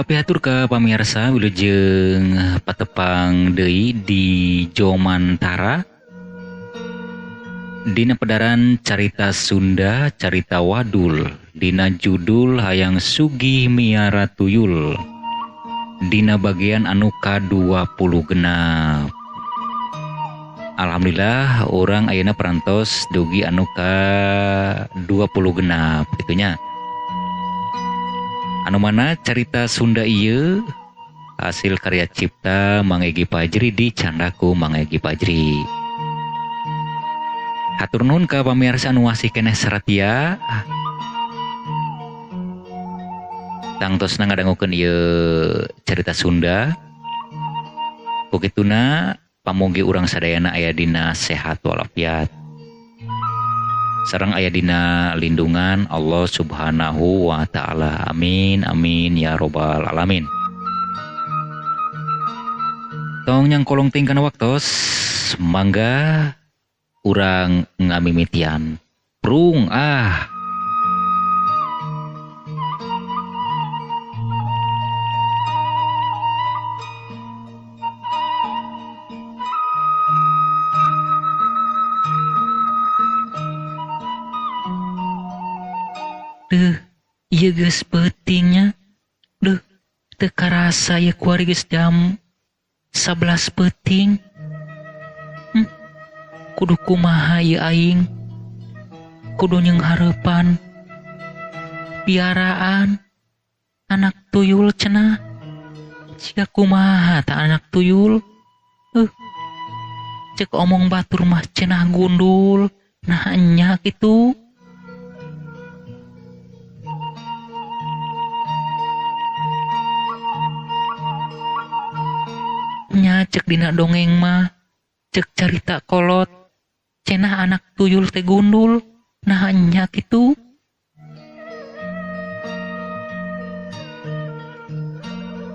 Kapihatur ka pamirsa wilujeng patepang deui di Jomantara dina pedaran carita Sunda carita wadul dina judul Hayang Sugih Miara Tuyul dina bagian anu ka-26. Alhamdulillah orang ayeuna perantos dugi anu ka-26 gitunya. Anu mana carita Sunda ieu hasil karya cipta Mang Egy Pajri di Candaku Mang Egy Pajri. Hatur nuhun ka pamirsa anu masih keneh saratia. Tangtosna ngadangukeun ieu carita Sunda. Ku kituna pamugi urang sadayana aya dina sehat walafiat. Sareng aya dina lindungan Allah Subhanahu wa taala. Amin amin ya robbal alamin. Tong nyangkolong ting kana waktos, mangga urang ngamimitian. Prung ah. Duh, ieu geus peutingnya. Duh, teu karasa ieu kuari geus jam 11 peuting. Kudu kumaha ieu aing? Kudu nyenghareupan piaraan anak tuyul cenah. Siga kumaha ta anak tuyul? Cek omong batur mah cenah gundul. Nah nya kitu. Nya cek dina dongeng mah, cek carita kolot, cenah anak tuyul teh gundul, nah nya kitu.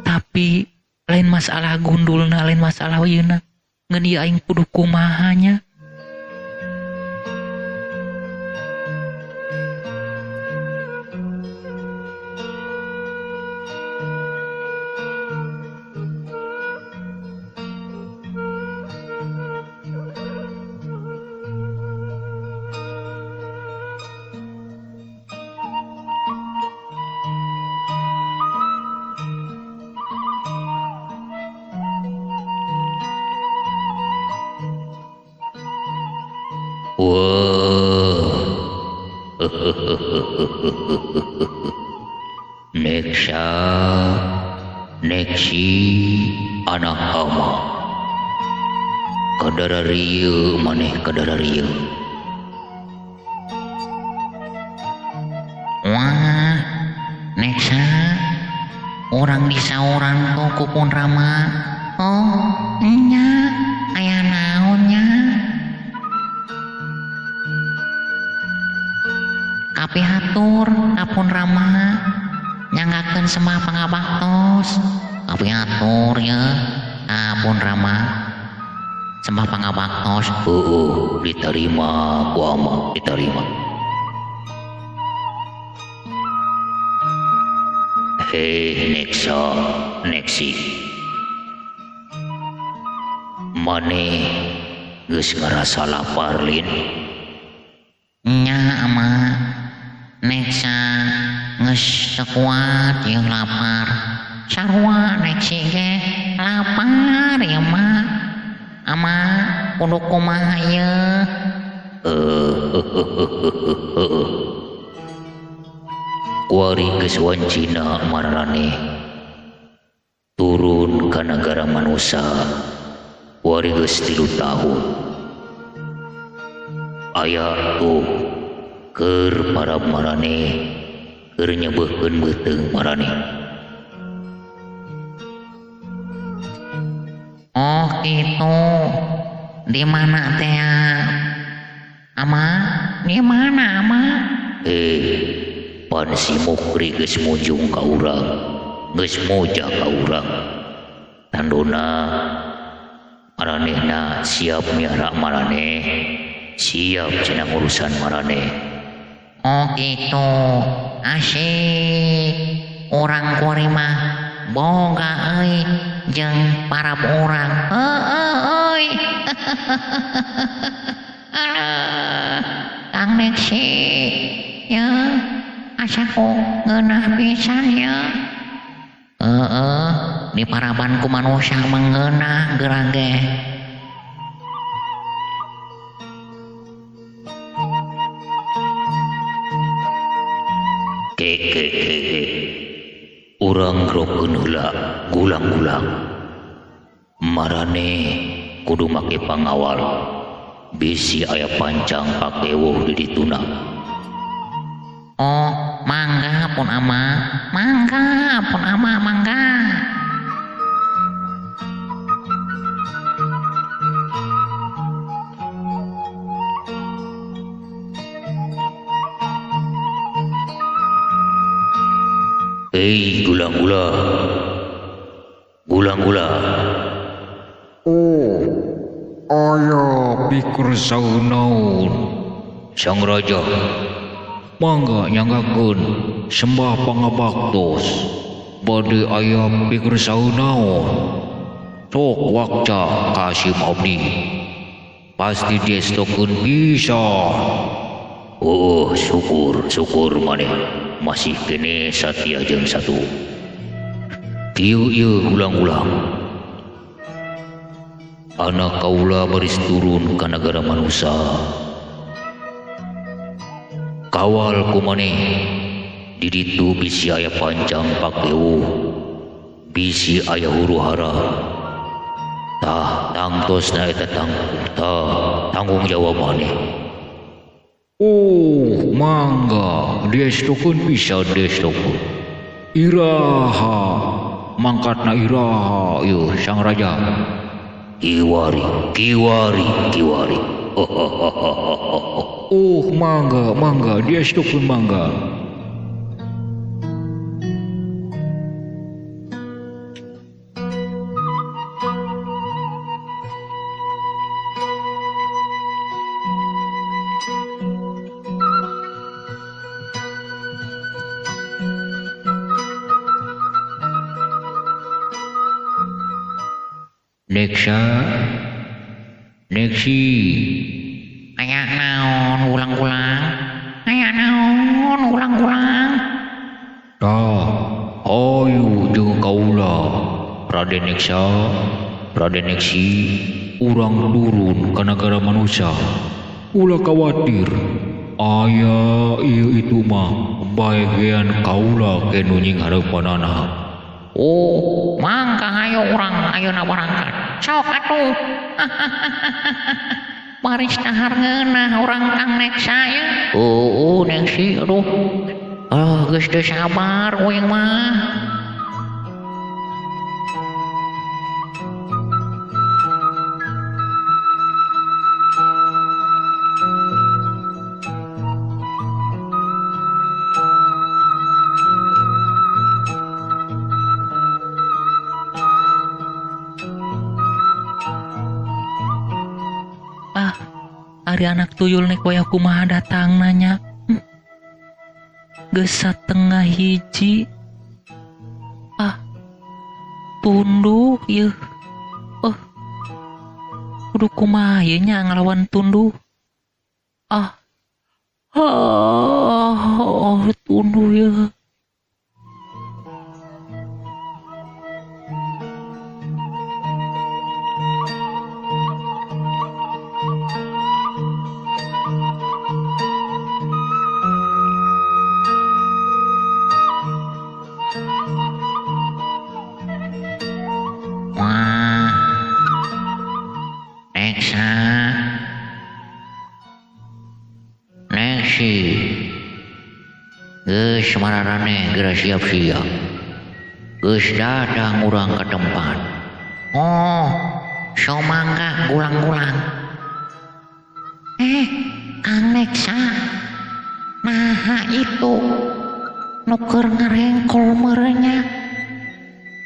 Tapi lain masalah gundulna, lain masalah yeuna, ngan ieu aing kudu kumaha nya. Neksa, neksi anak ama. Kadara rieu maneh kadara rieu. Wah, Neksa, orang di saurang toko pun rama. Oh, nya, aya naonnya? Kapihatur apun rama nyanggakeun semah pangabaktos. Kapihatur ya apun rama sembah pangabaktos. Heueuh, diterima ku ama, diterima. Heh, Neksa, Neksi. Maneh geus ngarasa lapar lin? Nya ama Neksa geus teu kuat jeung lapar. Sarua Neksi ge lapar ya ma. Ama kudu kumaha ieu? Kuari geus wancina mararaneh turun ka nagara manusa. Kuari geus 3 tahun. Aya tuh keur para maraneh keur nyebeuhkeun beuteung maraneh. Oh gitu. Di mana teh? Ama, di mana ama? Pan si Mukri geus munjung ka urang, geus moja ka urang. Tandona maranehna siap miara maraneh, siap cenah urusan maraneh. Oh gitu, asik. Orang kuari mah boga euy jeung para urang. Heueuh euy. Alah, Kang Neksi ya asa ku ngeunah pisan ya. Heeh, di paraban ku manusia mengeunah geura ge. Ke ke ke ke. Urang grokeun heula gulang-gulang. Marane kudu make pangawal. Bisi aya pancang pakewuh di dituna. Oh, mangga pun ama, mangga pun ama, mangga. Hei, gulang-gula, gulang-gula. Oh, aya pikir saunaun, Sang Raja. Mangga nyanggakeun sembah pangabaktos. Bade aya pikir saunaon. Sok wakca kasim abdi. Pasti diestokeun pisan. Oh, syukur, syukur maneh masih kene satia jeung satu. Kieu ieu gulang-gulang. Anak kaula baris turun ka nagara manusa. Kawal ku maneh di ditu bisi aya pancang pakewuh, bisi aya huru-hara. Tah tangtosna eta tah tanggung jawab maneh. Oh, mangga diestokeun pisan diestokeun. Iraha mangkatna iraha ieu Sang Raja. Kiwari, kiwari, kiwari. Oh, mangga, mangga, diestokeun mangga. Neksa, Neksi. Aya naon ulang-ulang? Aya naon ulang-ulang? Tah, ayo jeung kaula, Raden Neksa, Raden Neksi, urang turun ka nagara manusia. Ulah khawatir, aya ieu itu mah bagian kaula ke nu nying hareupanana. Oh, mangka ayo urang ayeuna barangkat. Sok atuh. Baris dahar ngeunah urang Kang Neksa ya. Oh, Neksi aduh. Ah, geus teu sabar uing mah. Ah, ari anak tuyul nek wayah kumaha datang nanya. Geus satengah hiji. Ah, tunduh yeuh. Oh, kudu kumaha ye nya ngalawan tunduh. Ah, oh, tunduh yeuh. Wah, Neksa, Neksi, geus mararaneh geura siap-siap, geus datang urang ke tempat. Oh, so mangga gulang-gulang. Kang Neksa, naha itu nu keur ngarengkol meureunnya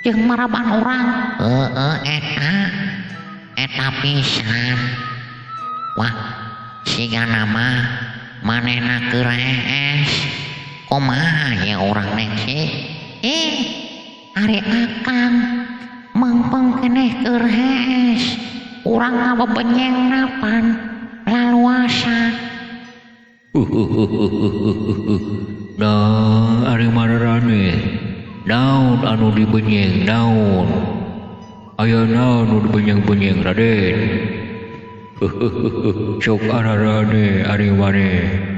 jeung maraban urang. Heeh, eta eta pisan. Wah, sigana mah manehna keur hees. Kumaha ya urang Neksi? Ari akang mengpeng keneh keur hees. Urang ngabebenyeng napan laluasa. Nah, ari mararane. Naon anu dibenyeng naon? Aya naon nu dibenyeng-benyeng Raden? Sok ararane ari maneh.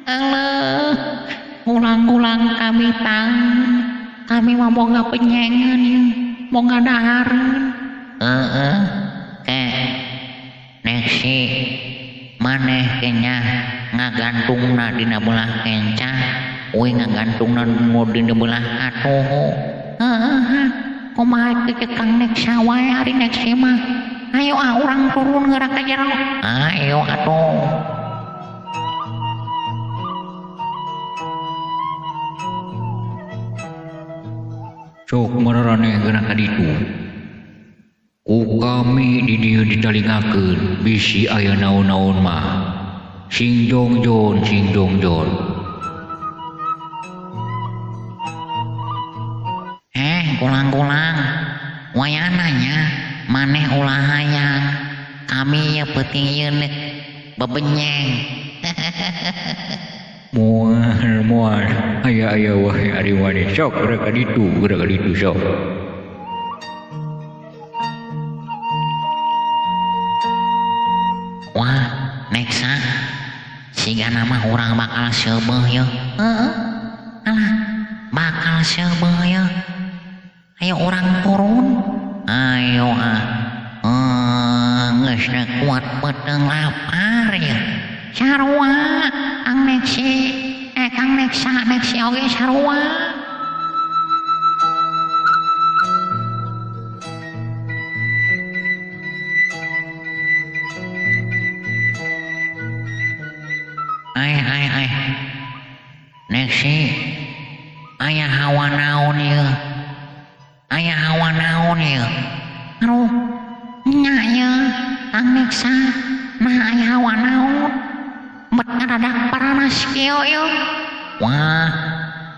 Alah, ulang-ulang kami tang. Kami mah boga penyengan ya, boga dahareun. Heeh, ke Neksi maneh kenya ngagantungna dina belah kenca, uing ngagantungna dina belah atuh. Heeh, kumaha teh Kang Neksa wae ari Neksi mah. Ayo ah urang turun geura ka jero. Ayo atuh. Sok mararaneh geura ka ditu. Ku kami di dieu ditalingakeun bisi aya naon-naon mah. Sing jongjon, sing jongjon. Gulang-gulang. Wayana nya maneh ulah hayang. Kami ye peuting ieu bebenyeng. Moal moal aya aya wae ari maneh sok geura ka ditu, geura ka ditu sok. Wah, Neksa. Sigana mah urang bakal seubeuh ye. Heeh. Alah, bakal seubeuh ye. Ayo urang turun. Ayo ah. Geus kuat beuteung lapar ye. Sarua Kang Neksi, Kang Neksa, Neksi oge sarua. Ai ai ai. Neksi, aya hawa naon ieu? Aya hawa naon ieu? Aduh, nya ieu Kang Neksa, nah aya hawa naon? Bet ngadadak paranas kieu ieu. Wah,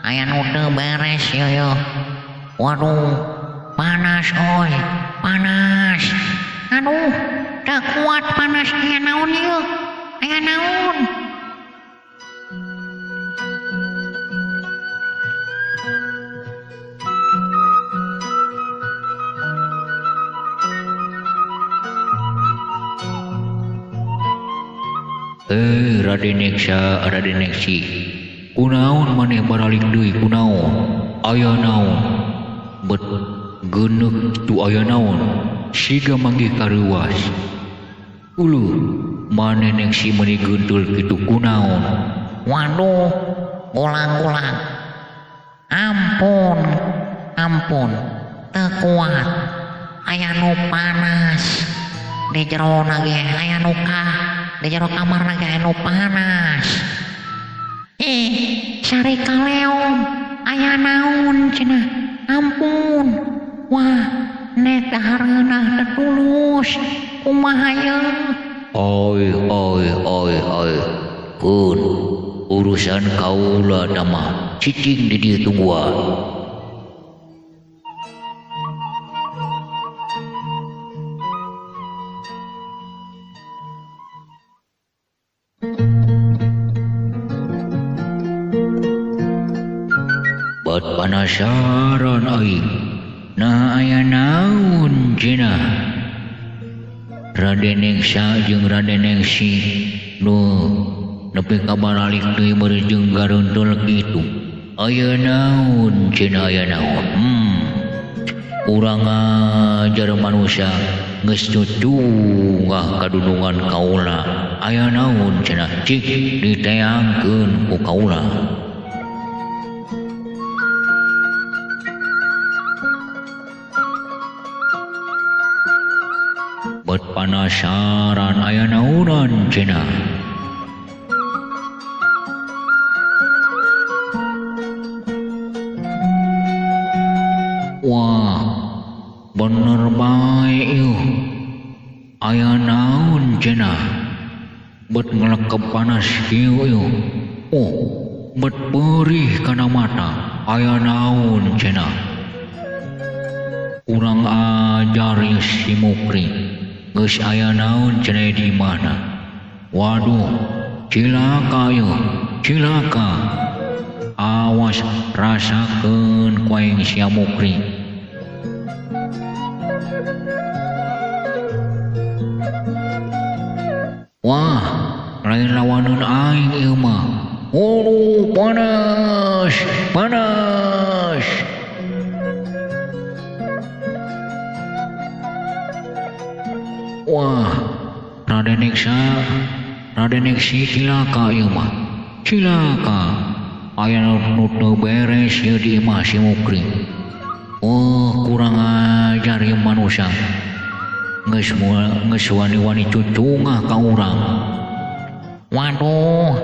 aya nu teu beres ieu ieu. Waduh, panas oi, panas. Aduh, teu kuat panas aya naon ieu? Aya naon? Raden Neksa, Raden Neksi. Kunaon maneh baralik deui kunaon? Aya naon? Bet geuneuk tu aya naon? Siga manggih kareuwas. Uluh, maneh Neksi meuni geunteul kitu kunaon? Waduh, gulang-gulang. Ampun, ampun. Teu kuat. Aya nu panas. Di jero na ge aya nu ka. Di jero kamar na ge aya nu panas. Ih, sari kaleom. Aya naon cenah? Ampun. Wah, nek dahar ngeunah teu tulus. Kumaha ieu? Oi oi oi oi. Keun urusan kaula mah cicing di dieu tungguan. Bat panasaran aing. Nah aya naon cenah? Raden Neksa jeung Raden Neksi nu nepi ka baralik deui beureum jeung gareunteul kitu. Aya naon cenah aya naon? Urang ajar manusia geus cucungah kadunungan kaula. Aya naon cenah cik diteangkeun ku kaula. Bet panasaran aya naonan cenah. Wah, bener bae ieu. Aya naon cenah? Bet ngelekep panas kieu ieu. Oh, bet perih kana mata. Aya naon cenah? Kurang ajar ieu si Mukri. Geus aya naon cenah di mana? Waduh, cilaka ieu, cilaka. Awas rasakeun ku aing sia Mukri. Wah, lain lawaneun aing ieu mah. Waduh, panas, panas. Wah, Raden Eksa, Raden Eksi cilaka ieu mah. Cilaka. Aya nu teu beres ieu di imah si Mukri. Oh, kurang ajar ieu manusia. Geus wani-wani cucungah ka urang. Waduh,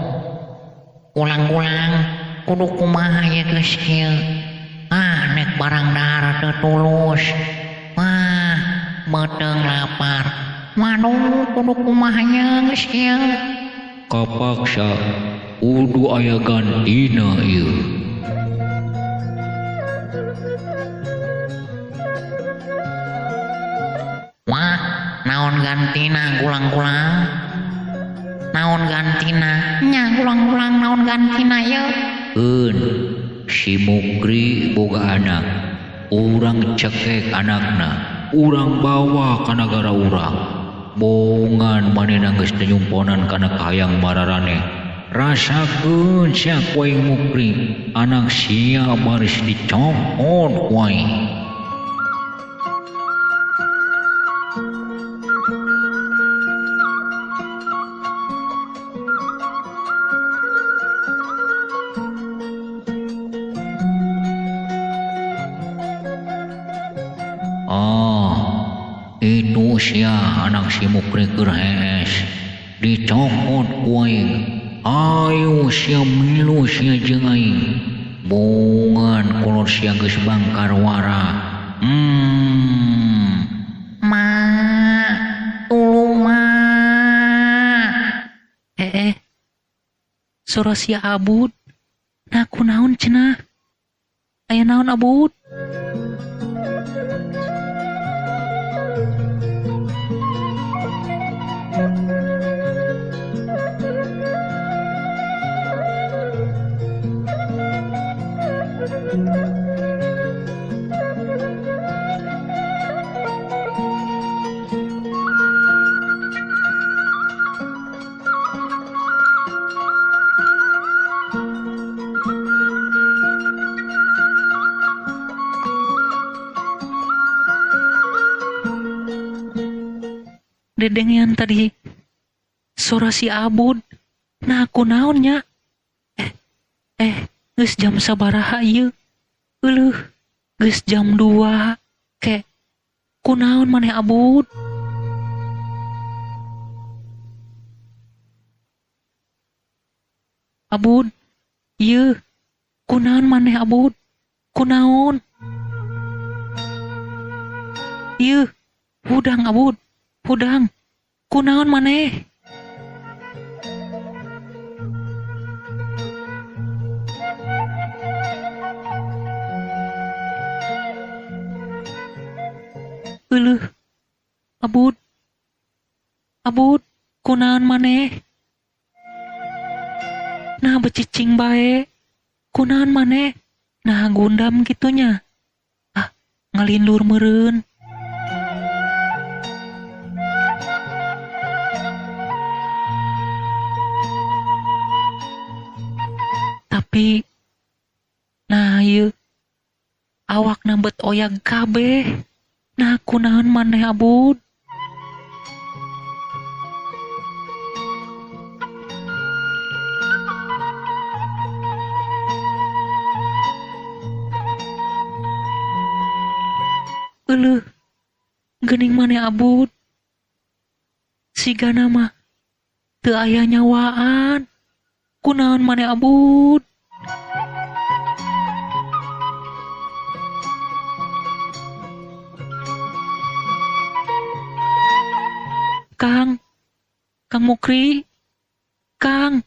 ulang-ulang kudu kumaha ye geus kieu. Ah, nek barang dahar teu tulus. Wah, beuteung lapar. Waduh, kudu kumaha ye geus kieu. Kapaksa kudu aya gantina ieu. Wah, naon gantina gulang-gulang? Naon gantina? Nya gulang-gulang naon gantina ieu? Eun, si Mukri boga anak. Urang cekek anakna, urang bawa ka nagara urang. Bongan manehna geus teu nyumponan kana kahayang mararaneh. Rasakeun sia ku aing Mukri, anak sia baris dicokot ku aing. Ah, itu sia anak si Mukri keur hees dicokot ku aing. Ayo sia milu sia jeung aing. Bongan kolot sia geus bangkar wara. Ma, tulung ma. Sora sia Abud. Nah kunaon cenah? Aya naon Abud? Dedengean tadi sora si Abud. Nah kunaon nya? Geus jam sabaraha ieu? Euleuh, geus jam 2. Ke kunaon maneh Abud? Abud, ieu kunaon maneh Abud? Kunaon? Ieu, hudang Abud, hudang. Kunaon maneh? Euleuh, Abud, Abud, kunaon maneh? Nah becicing bae, kunaon maneh? Nah gundam gitunya. Ah, ngalindur meureun. Tapi nah ieu awak nambet oyag kabeh. Nah kunaon maneh Abud? Euleuh, geuning maneh Abud. Sigana mah teu aya nyawaan. Kunaon maneh Abud? Kang Mukri. Kang.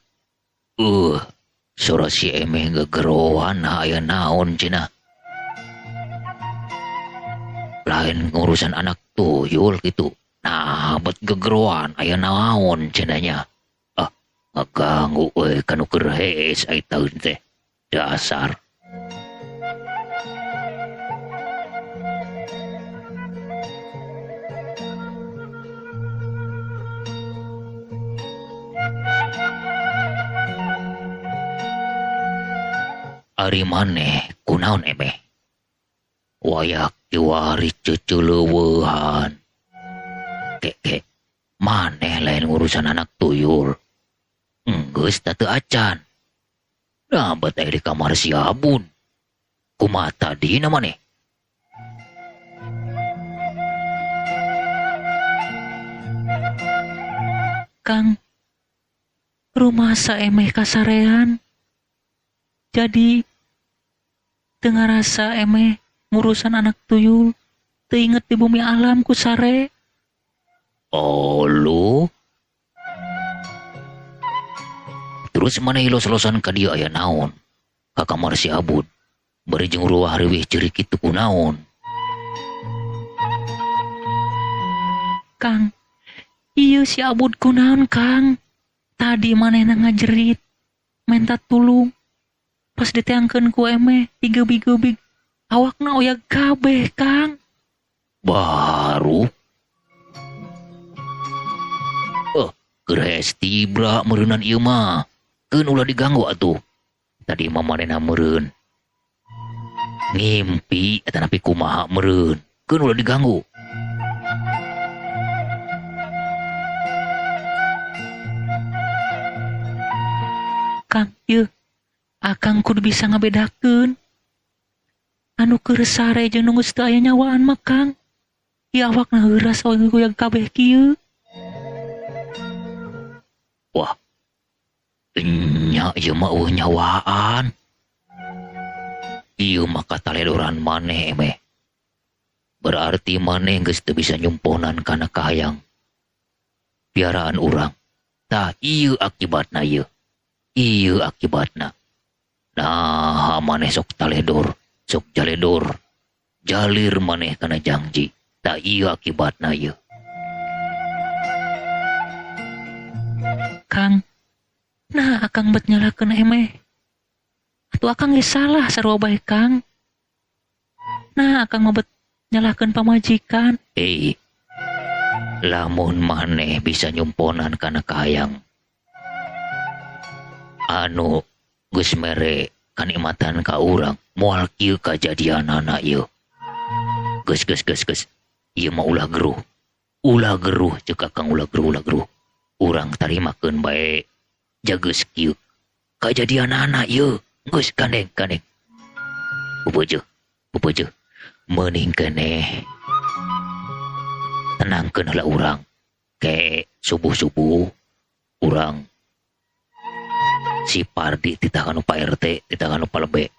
Suara si Emeh gegeroan aya naon cenah. Lain ngurusan anak tuyul gitu. Nah, bet gegeroan aya naon cenahnya. Ah, ngaganggu euy kanu keur hees ai taun teh. Dasar. Ari maneh kunaon Emeh? Wayak kiwari ceuceuleuweuhan. Keke, maneh lain ngurusan anak tuyul. Enggeus teu acan. Nah, bet aya di kamar si Abun. Kumaha tadina maneh? Kang, rumah saemeh kasarean. Jadi teu ngarasa Emeh ngurusan anak tuyul, teu inget di bumi alam ku sare. Oh lu. Terus maneh los-losan ka dieu aya naon? Ka kamar si Abud. Bari jeung ruah riwih ceurik kitu kunaon? Kang, ieu si Abud kunaon Kang? Tadi manehna ngajerit, menta tulung. Pas diteangkeun ku Emeh digeubig-geubig, awakna oyag kabeh Kang. Baru. Keur hees tibra meureunan ieu mah. Keun ulah diganggu atuh. Tadi mah manehna meureun. Ngimpi eta nepi kumaha meureun. Keun ulah diganggu. Kang, ieu Akang kudu bisa ngabedakeun. Anu keur sare jeung nu geus teu aya nyawaan mah Kang. Ieu awakna heuras oyag kabeh kieu. Wah. Nya ieu mah eueuh nyawaan. Ieu mah kataledoran maneh Emeh. Berarti maneh geus teu bisa nyumponan kana kahayang piaraan urang. Tah ieu akibatna ieu. Ieu akibatna. Nah, maneh sok taledor, sok jaledor. Jalir maneh kana jangji. Tah ieu akibatna ieu. Kang, nah Akang bet nyalahkeun Emeh. Atuh Akang geus salah sarua bae Kang. Nah, Akang mah bet nyalahkeun pamajikan. Lamun maneh bisa nyumponan kana kahayang anu geus mere kanikmatan ka urang, moal kieu kajadianana ieu. Geus geus geus geus. Ieu mah ulah geruh. Ulah geruh ceuk Akang, ulah geruh, ulah geruh. Urang tarimakeun bae. Jageus kieu kajadianana ieu. Geus gandeng gandeng. Pupeujeuh, pupeujeuh. Meuning keneh tenangkeun heula urang. Ke subuh-subuh urang si Pardi titah kanu Pak RT, titah kanu Palebe.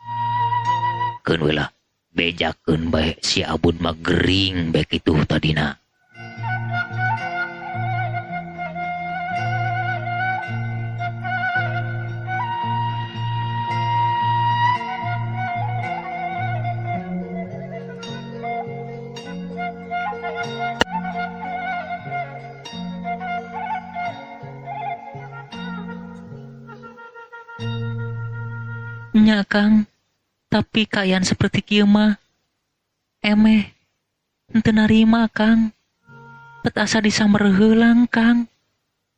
Keun we lah, bejakeun bae si Abun mah gering bae kitu tadina. Nya Kang, tapi kaayaan seperti kieu mah Emeh henteu narima Kang. Bet asa disamber heulang Kang.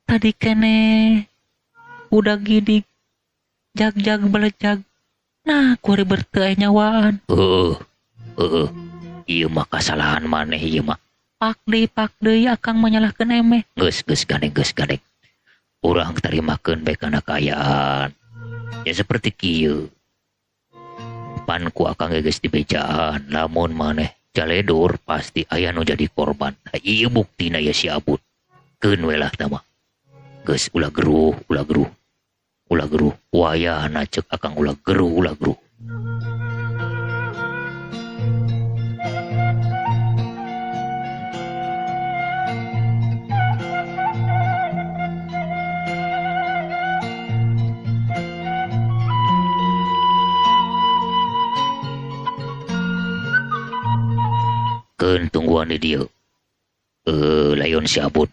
Tadi keneh udah gidig jag-jag belejag. Nah, kuari berteu aya nyawaan. Heeh. Heeh. Ieu mah kasalahan maneh ieu mah. Pak deui Akang menyalahkeun Emeh. Geus geus gandeng geus gandeng. Urang tarimakeun bae kana kaayaan. Ya seperti kieu. Pan ku Akang geus dibejaan, lamun maneh jaledor pasti aya nu jadi korban. Ieu buktina ya si Abud. Keun we lah tah mah. Geus ulah geruh, ulah geruh. Ulah geruh. Wayahna ceuk Akang ulah geruh, ulah geruh. Keun tungguan di dieu. Layon si Abud.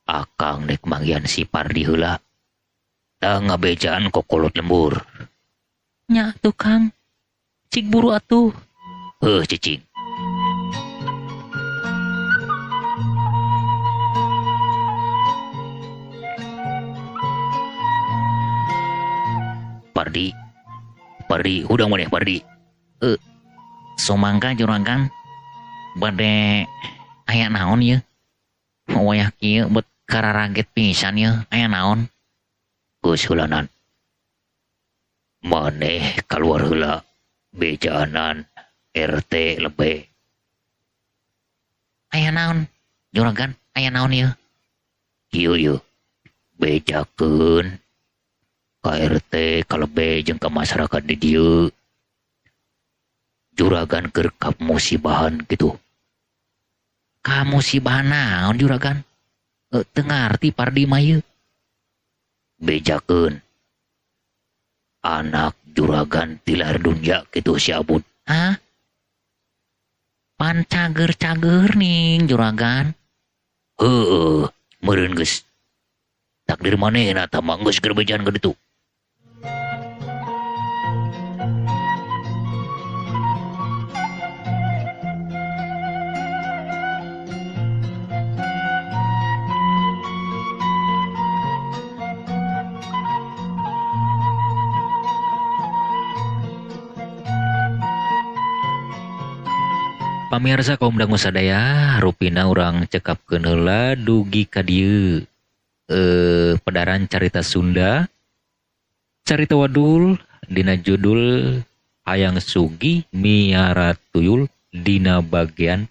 Akang nek manggihan si Pardi heula. Tah ngabejaan kokolot lembur. Nya atuh Kang. Cik buru atuh. Heuh cicing. Pardi. Pardi, hudang maneh Pardi. Sumangga juragan. Bade aya naon ieu? Wayah kieu bet kararaget pisan ieu, aya naon? Geus heulanan. Maneh kaluar heula bejaanan RT lebe. Aya naon? Juragan, aya naon ieu? Kieu ieu. Bejakeun ka RT kalebe jeung ka masyarakat di dieu. Juragan keur kamusibahan kitu. Kamusibahan naon juragan? Teu ngarti Pardi mah ieu. Bejakeun anak juragan tilar dunya kitu si Abud. Hah? Pan cager-cager ning juragan. Heueuh, meureun geus takdir manehna tah mah geus keur bejaan ka ditu. Pamirsa kaum dangu sadaya, rupina urang cekapkeun heula dugi ka dieu. Pedaran carita Sunda, carita wadul dina judul Hayang Sugih Miara Tuyul dina bagian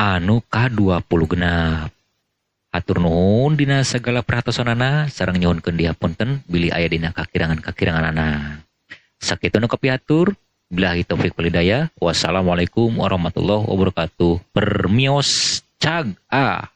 anu ka-20 genap. Hatur nuhun dina sagala perhatosonana sareng nyuhunkeun dihapunten bilih aya dina kakirangan-kakiranganana. Sakitu nu kapihatur. Billahi taufik wal hidayah. Wassalamualaikum warahmatullahi wabarakatuh. Permios cag a.